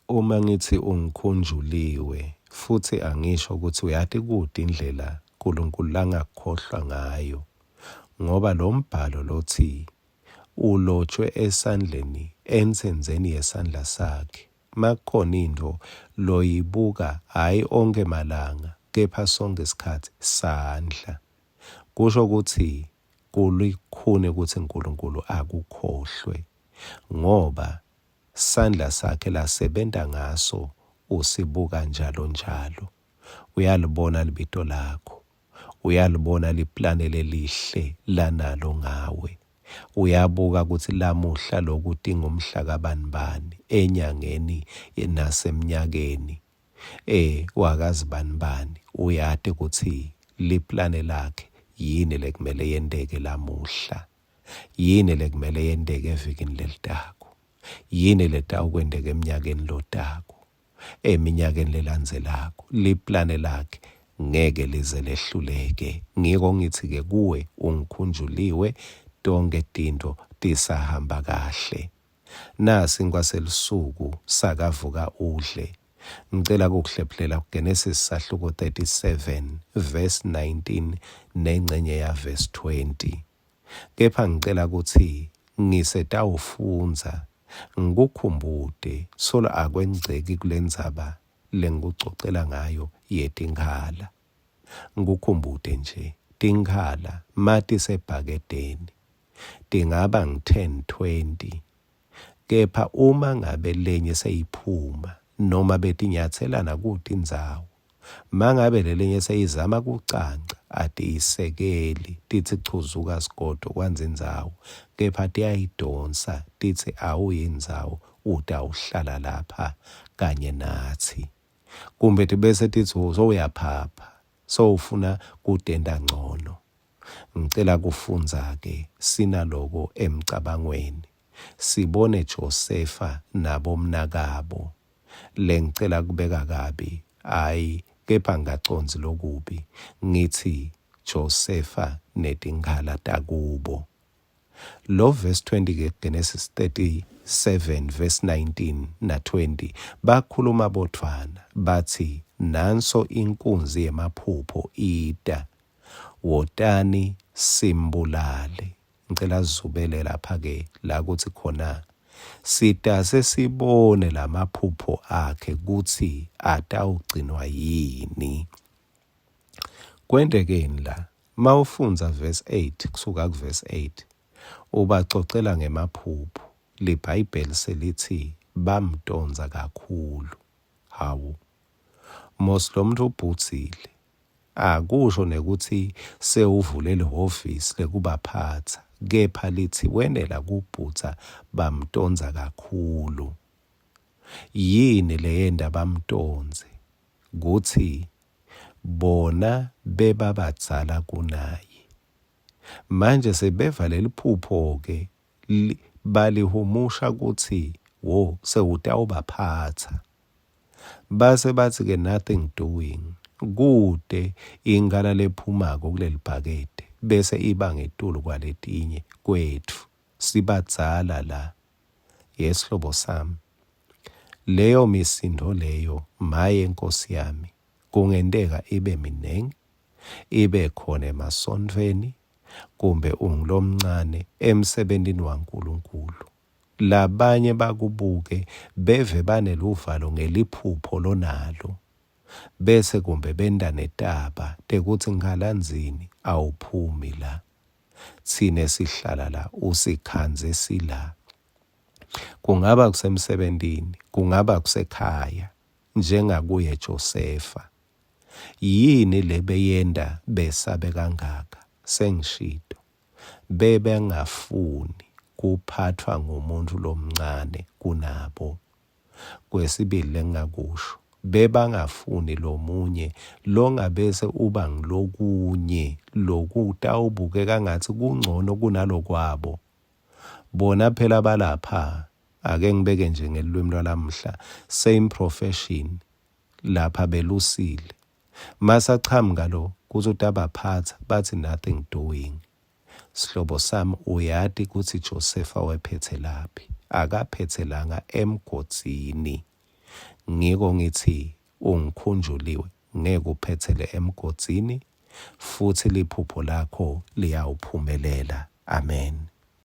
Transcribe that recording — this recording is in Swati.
Uma ngitsi ungikhunjuliwe futsi angisho kutsi uyati kute indlela Nkulunkulu langakukhohlwa ngayo ngoba lombhalo lotsi ulotshwe esandleni entsendzeni yesandla sakhe makukhona intfo loyibuka hhayi onkhe malanga kepha sonkhe sikhatsi sandla kusho kutsi kulikhuni kutsi Nkulunkulu akukhohlwe ngoba Sandla sakhe lasebenta ngaso usibuka njalo njalo. Uyalibona libito lakho. Uyalibona liplane lelihle lanalo ngawe. Uyabuka kutsi lamuhla loku tingumhla kabani bani enyangeni nasemnyakeni e wakazibanibani. Uyati kutsi liplane lakhe yini lekumele yenteke lamuhla. Yini lekumele yenteke evikini lelitako? Yini letawukwenteka eminyakeni lotako? Eminyakeni lelandzelako? Liplane lakhe ngeke lize lehluleke. Ngiko ngitsi-ke kuwe ungikhunjuliwe, tonkhe tintfo tisahamba kahle. Nasi selusuku sakavuka udle. Ngicela kukuhlephulela kuGenesis sahluko 37 verse 19 nengcenye ya verse 20. Kepha ngicela kutsi ngisetawufundza ngikukhumbute solo akwengceki kulendzaba lengikucocela ngayo yetinkhala. Ngikukhumbute nje, tinkhala matisebhakedeni tingaba ngu-10, 20 kepha uma ngabe lenye seyiphuma noma betinyatselana kute indzawo, mangabe lelenye seyizama kucanca atiyisekeli titsi chuzuka sigodo kwandza indzawo kepha tiyayidonsa titsi awuyindzawo utawuhlala lapha kanye natsi. Kumbe tibese titsi sowuyaphapha sowufuna kutenta ncono. Ngicela kufundza-ke sinaloko emcabangweni, sibone Josefa nabomnakabo. Lengicela kubeka kabi, hhayi, kepha ngingacondzi lokubi, ngitsi Josefa netinkhala takubo. Lo verse 20 ke Genesis 37 verse 19 na 20 bakhuluma bodvwana batsi nanso inkunzi yemaphupho ita wotani simbulale ngicela sizubele lapha ke la kutsi khona sitase sibone lamaphupho akhe kutsi atawugcinwa yini. Kwentekeni la? Mawufundza verse 8 kusuka ku verse 8 ubacocela ngemaphupho liBhayibheli selitsi bamtondza kakhulu. Hawu. Mos lomuntu ubhudzile. Akusho nekutsi sewuvule lihhovisi lekubaphatsa kepha litsi wenela kubhudza bamtondza kakhulu. Yini leyenta bamtondze? Kutsi Bona bebabadzala kunaye. Manje sebeva leliphupho-ke balihumusha kutsi wo sewutawubaphatsa. Base batsi-ke nothing doing, kute inkala lephumako kulelibhakede bese iba ngetulu kwaletinye kwetfu. Sibadzala la. Yesihlobo sami. Leyo misindvo leyo, maye Nkosi yami, kungenteka ibe minengi, ibe khona emasontfweni, kumbe ungulomncane emsebentini waNkulunkulu. Labanye bakubuke beve baneluvalo ngeliphupho lonalo, bese kumbe benta netaba tekutsi nkhalandzini awuphumi la. Tsine sihlala la, usikhandze sila. Kungaba kusemsebentini, kungaba kusekhaya, njengakuye Josefa. Yini lebeyenta besabe kangaka? Sengishito, bebengafuni kuphatfwa ngumuntfu lomncane kunabo. Kwesibili lengingakusho, bebangafuni lomunye longabese uba ngulokunye lokutawubukeka ngatsi kuncono kunalokwabo. Bona phela balapha, ake ngibeke nje ngelulwimi lwalamuhla, same profession, lapha belusile. Masachamuka lo kutsi utabaphatsa batsi nothing doing. Sihlobo sami uyati kutsi Josefa wephetselaphi? Akaphetselanga emgodzini. Ngiko ngitsi ungikhunjuliwe, ngeke uphetsele emgodzini, futsi liphupho lakho liyawuphumelela. Amen.